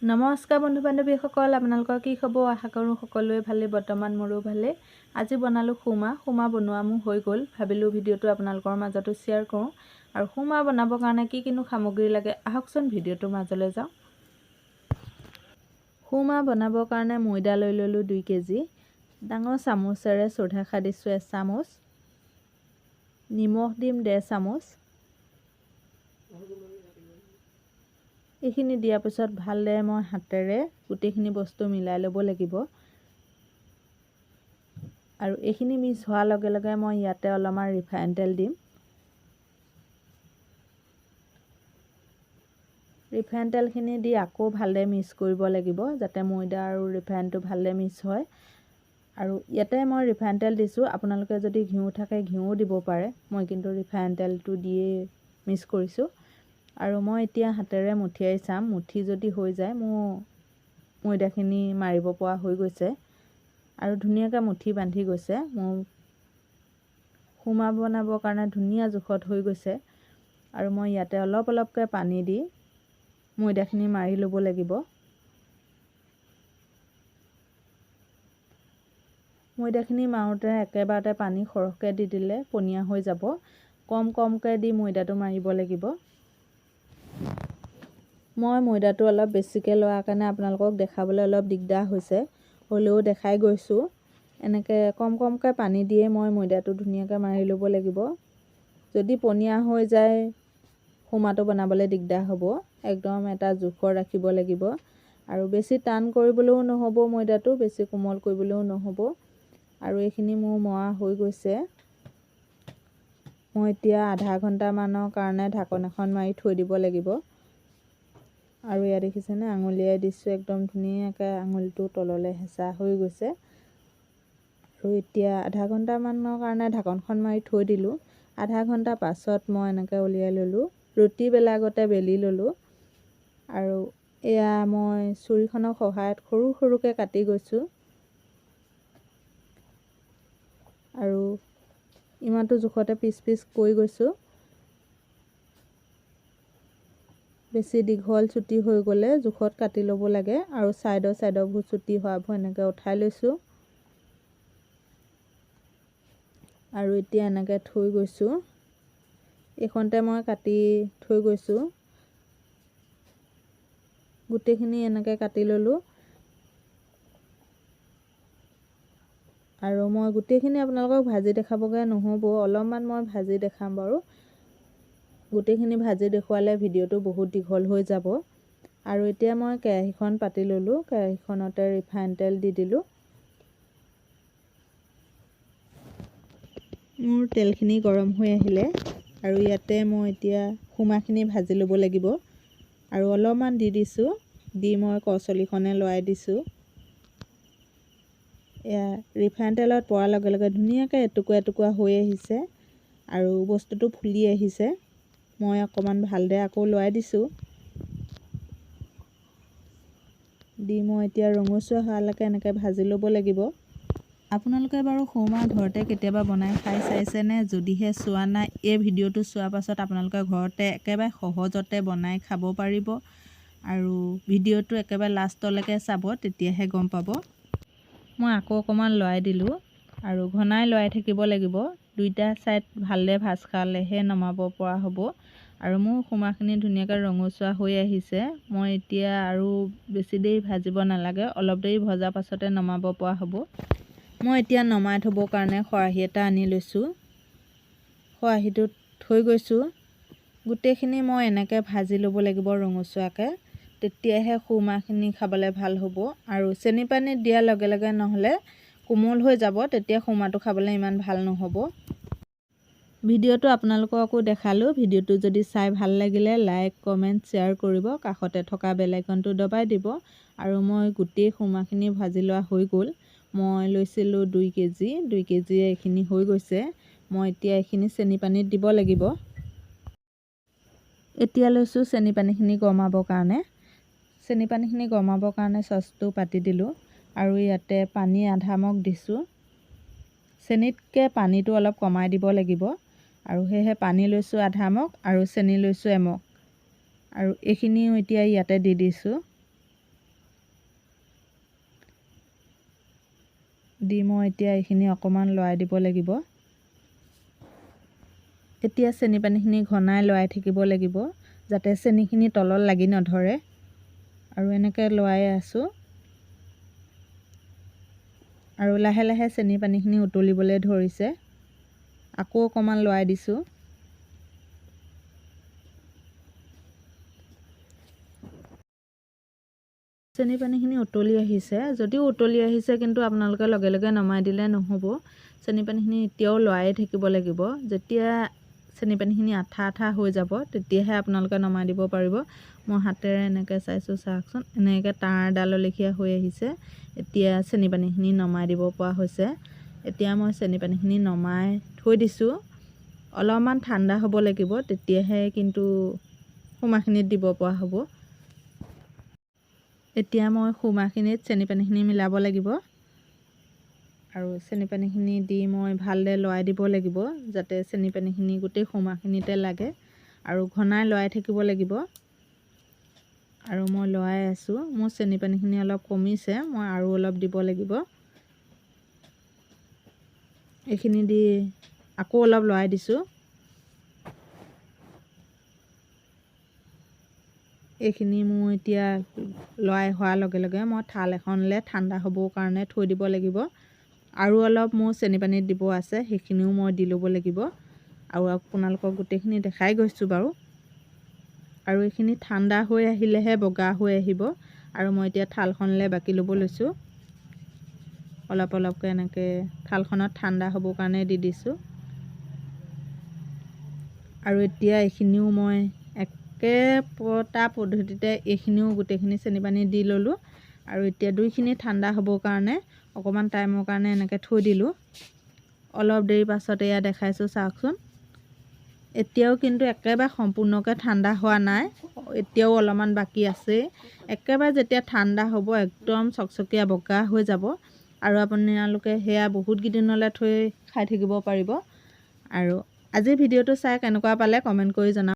নমস্কাৰ বন্ধু বান্ধৱীসকল, আপোনালোকৰ কি খবৰ? আশা কৰোঁ সকলোৱে ভালেই। বৰ্তমান মোৰো ভালেই। আজি বনালোঁ খুৰমা। খুৰমা বনোৱা মোৰ হৈ গ'ল। ভাবিলোঁ ভিডিঅ'টো আপোনালোকৰ মাজতো শ্বেয়াৰ কৰোঁ। আৰু খুৰমা বনাবৰ কাৰণে কি কিনো সামগ্ৰী লাগে, আহকচোন ভিডিঅ'টোৰ মাজলৈ যাওঁ। খুৰমা বনাবৰ কাৰণে ময়দা লৈ ল'লোঁ 2 কেজি। ডাঙৰ চামুচেৰে চৌধা দিছোঁ 1 চামুচ। নিমখ দিম 1.5 চামুচ। এইখিনি দিয়াৰ পিছত ভালদৰে মই হাতেৰে গোটেইখিনি বস্তু মিলাই ল'ব লাগিব। আৰু এইখিনি মিক্স হোৱাৰ লগে লগে মই ইয়াতে অলপমান ৰিফাইন তেল দিম। ৰিফাইন তেলখিনি দি আকৌ ভালদৰে মিক্স কৰিব লাগিব, যাতে ময়দা আৰু ৰিফাইনটো ভালদৰে মিক্স হয়। আৰু ইয়াতে মই ৰিফাইন তেল দিছোঁ, আপোনালোকে যদি ঘিউ থাকে ঘিউও দিব পাৰে। মই কিন্তু ৰিফাইন তেলটো দিয়ে মিক্স কৰিছোঁ। আৰু মই এতিয়া হাতেৰে মুঠিয়াই চাম, মুঠি যদি হৈ যায় মোৰ ময়দাখিনি মাৰিব পৰা হৈ গৈছে। আৰু ধুনীয়াকৈ মুঠি বান্ধি গৈছে। মোৰ খুৰমা বনাবৰ কাৰণে ধুনীয়া জোখত হৈ গৈছে। আৰু মই ইয়াতে অলপ অলপকৈ পানী দি ময়দাখিনি মাৰি ল'ব লাগিব। ময়দাখিনি মাৰোঁতে একেবাৰতে পানী সৰহকৈ দি দিলে পনীয়া হৈ যাব। কম কমকৈ দি ময়দাটো মাৰিব লাগিব। মই ময়দাটো অলপ বেছিকৈ লোৱাৰ কাৰণে আপোনালোকক দেখাবলৈ অলপ দিগদাৰ হৈছে, হ'লেও দেখাই গৈছোঁ। এনেকৈ কম কমকৈ পানী দিয়ে মই ময়দাটো ধুনীয়াকৈ মাৰি ল'ব লাগিব। যদি পনীয়া হৈ যায় খুৰমাটো বনাবলৈ দিগদাৰ হ'ব। একদম এটা জোখৰ ৰাখিব লাগিব। আৰু বেছি টান কৰিবলৈও নহ'ব ময়দাটো, বেছি কোমল কৰিবলৈও নহ'ব। আৰু এইখিনি মোৰ মৰা হৈ গৈছে। মই এতিয়া আধা ঘণ্টামানৰ কাৰণে ঢাকন এখন মাৰি থৈ দিব লাগিব। আৰু ইয়াত দেখিছেনে আঙুলিয়াই দিছোঁ, একদম ধুনীয়াকৈ আঙুলিটো তললৈ হেঁচা হৈ গৈছে। আৰু এতিয়া আধা ঘণ্টামানৰ কাৰণে ঢাকনখন মাৰি থৈ দিলোঁ। আধা ঘণ্টা পাছত মই এনেকৈ উলিয়াই ল'লোঁ, ৰুটি বেলাগতে বেলি ল'লোঁ। আৰু এয়া মই চুৰিখনৰ সহায়ত সৰু সৰুকৈ কাটি গৈছোঁ। আৰু ইমানটো জোখতে পিচ পিচ কৰি গৈছোঁ। বেছি দীঘল চুটি হৈ গ'লে জোখত কাটি ল'ব লাগে। আৰু ছাইডৰ ছাইডৰবোৰ চুটি হোৱাবোৰ এনেকৈ উঠাই লৈছোঁ। আৰু এতিয়া এনেকৈ থৈ গৈছোঁ। এইখনতে মই কাটি থৈ গৈছোঁ। গোটেইখিনি এনেকৈ কাটি ল'লোঁ। আৰু মই গোটেইখিনি আপোনালোকক ভাজি দেখাবগৈ নহ'ব, অলপমান মই ভাজি দেখাম বাৰু। গোটেইখিনি ভাজি দেখুৱালে ভিডিঅ'টো বহুত দীঘল হৈ যাব। আৰু এতিয়া মই কেৰাহীখন পাতি ল'লোঁ। কেৰাহীখনতে ৰিফাইন তেল দি দিলোঁ। মোৰ তেলখিনি গৰম হৈ আহিলে। আৰু ইয়াতে মই এতিয়া খুৰমাখিনি ভাজি ল'ব লাগিব। আৰু অলপমান দি দিছোঁ, দি মই কৰচলিখনে লৰাই দিছোঁ। এয়া ৰিফাইন তেলত পৰাৰ লগে লগে ধুনীয়াকৈ এটুকুৰা এটুকুৰা হৈ আহিছে আৰু বস্তুটো ফুলি আহিছে। মই অকণমান ভালদৰে আকৌ লৰাই দিছোঁ। দি মই এতিয়া ৰঙচুৱা হোৱালৈকে এনেকৈ ভাজি ল'ব লাগিব। আপোনালোকে বাৰু খুৰমা ঘৰতে কেতিয়াবা বনাই খাই চাইছেনে? যদিহে চোৱা নাই, এই ভিডিঅ'টো চোৱাৰ পাছত আপোনালোকে ঘৰতে একেবাৰে সহজতে বনাই খাব পাৰিব। আৰু ভিডিঅ'টো একেবাৰে লাষ্টলৈকে চাব, তেতিয়াহে গম পাব। মই আকৌ অকণমান লৰাই দিলোঁ। আৰু ঘনাই লৰাই থাকিব লাগিব। দুইটা ছাইড ভালদৰে ভাজ খালেহে নমাব পৰা হ'ব। আৰু মোৰ খুৰমাখিনি ধুনীয়াকৈ ৰঙচুৱা হৈ আহিছে। মই এতিয়া আৰু বেছি দেৰি ভাজিব নালাগে, অলপ দেৰি ভজাৰ পাছতে নমাব পৰা হ'ব। মই এতিয়া নমাই থ'বৰ কাৰণে খৰাহী এটা আনি লৈছোঁ। খৰাহীটোত থৈ গৈছোঁ। গোটেইখিনি মই এনেকৈ ভাজি ল'ব লাগিব ৰঙচুৱাকৈ, তেতিয়াহে খুৰমাখিনি খাবলৈ ভাল হ'ব। আৰু চেনি পানীত দিয়াৰ লগে লগে নহ'লে কোমল হৈ যাব, তেতিয়া খুৰমাটো খাবলৈ ইমান ভাল নহ'ব। ভিডিঅ'টো আপোনালোককো দেখালোঁ। ভিডিঅ'টো যদি চাই ভাল লাগিলে লাইক কমেণ্ট শ্বেয়াৰ কৰিব, কাষতে থকা বেল আইকনটো দবাই দিব। আৰু মই গোটেই খুৰমাখিনি ভাজি লোৱা হৈ গ'ল। মই লৈছিলোঁ 2 কেজি, 2 কেজি এইখিনি হৈ গৈছে। মই এতিয়া এইখিনি চেনি পানীত দিব লাগিব। এতিয়া লৈছোঁ চেনি পানীখিনি গৰমাবৰ কাৰণে। চেনি পানীখিনি গৰমাবৰ কাৰণে চচটো পাতি দিলোঁ। আৰু ইয়াতে পানী আধা মগ দিছোঁ। চেনিতকৈ পানীটো অলপ কমাই দিব লাগিব। আৰু সেয়েহে পানী লৈছোঁ আধা মগ আৰু চেনি লৈছোঁ এমগ। আৰু এইখিনিও এতিয়া ইয়াতে দি দিছোঁ। দি মই এতিয়া এইখিনি অকণমান লৰাই দিব লাগিব। এতিয়া চেনি পানীখিনি ঘনাই লৰাই থাকিব লাগিব, যাতে চেনিখিনি তলত লাগি নধৰে। আৰু এনেকৈ লৰাই আছোঁ আৰু লাহে লাহে চেনি পানীখিনি উতলিবলৈ ধৰিছে। আকৌ অকণমান লৰাই দিছোঁ। চেনি পানীখিনি উতলি আহিছে। যদিও উতলি আহিছে, কিন্তু আপোনালোকে লগে লগে নমাই দিলে নহ'ব। চেনি পানীখিনি এতিয়াও লৰায়ে থাকিব লাগিব। যেতিয়া চেনি পানীখিনি আঠা আঠা হৈ যাব, তেতিয়াহে আপোনালোকে নমাই দিব পাৰিব। মই হাতেৰে এনেকৈ চাইছোঁ, চাওকচোন, এনেকৈ তাঁৰডালৰ লেখীয়া হৈ আহিছে। এতিয়া চেনি পানীখিনি নমাই দিব পৰা হৈছে। এতিয়া মই চেনি পানীখিনি নমাই থৈ দিছোঁ। অলপমান ঠাণ্ডা হ'ব লাগিব, তেতিয়াহে কিন্তু খুৰমাখিনিত দিব পৰা হ'ব। এতিয়া মই খুৰমাখিনিত চেনি পানীখিনি মিলাব লাগিব আৰু চেনি পানীখিনি দি মই ভালদৰে লৰাই দিব লাগিব, যাতে চেনি পানীখিনি গোটেই খুৰমাখিনিতে লাগে। আৰু ঘনাই লৰাই থাকিব লাগিব। আৰু মই লৰাই আছোঁ। মোৰ চেনি পানীখিনি অলপ কমিছে, মই আৰু অলপ দিব লাগিব। এইখিনি দি আকৌ অলপ লৰাই দিছোঁ। এইখিনি মোৰ এতিয়া লৰাই হোৱাৰ লগে লগে মই থাল এখনলৈ ঠাণ্ডা হ'বৰ কাৰণে থৈ দিব লাগিব। আৰু অলপ মোৰ চেনি পানীত দিব আছে, সেইখিনিও মই দি ল'ব লাগিব। আৰু আপোনালোকক গোটেইখিনি দেখাই গৈছোঁ বাৰু। আৰু এইখিনি ঠাণ্ডা হৈ আহিলেহে বগা হৈ আহিব। আৰু মই এতিয়া থালখনলৈ বাকি ল'ব লৈছোঁ। অলপ অলপকৈ এনেকৈ থালখনত ঠাণ্ডা হ'বৰ কাৰণে দি দিছোঁ। আৰু এতিয়া এইখিনিও মই একেটা পদ্ধতিতে এইখিনিও গোটেইখিনি চেনি পানী দি ল'লোঁ। আৰু এতিয়া দুইখিনি ঠাণ্ডা হ'বৰ কাৰণে অকণমান টাইমৰ কাৰণে এনেকৈ থৈ দিলোঁ। অলপ দেৰি পাছত এয়া দেখাইছোঁ, চাওকচোন। এতিয়াও কিন্তু একেবাৰে সম্পূৰ্ণকৈ ঠাণ্ডা হোৱা নাই, এতিয়াও অলপমান বাকী আছেই। একেবাৰে যেতিয়া ঠাণ্ডা হ'ব, একদম চকচকীয়া বগা হৈ যাব। আৰু আপোনালোকে সেয়া বহুত কেইদিনলৈ থৈ খাই থাকিব পাৰিব। আৰু আজিৰ ভিডিঅ'টো চাই কেনেকুৱা পালে কমেণ্ট কৰি জনাব।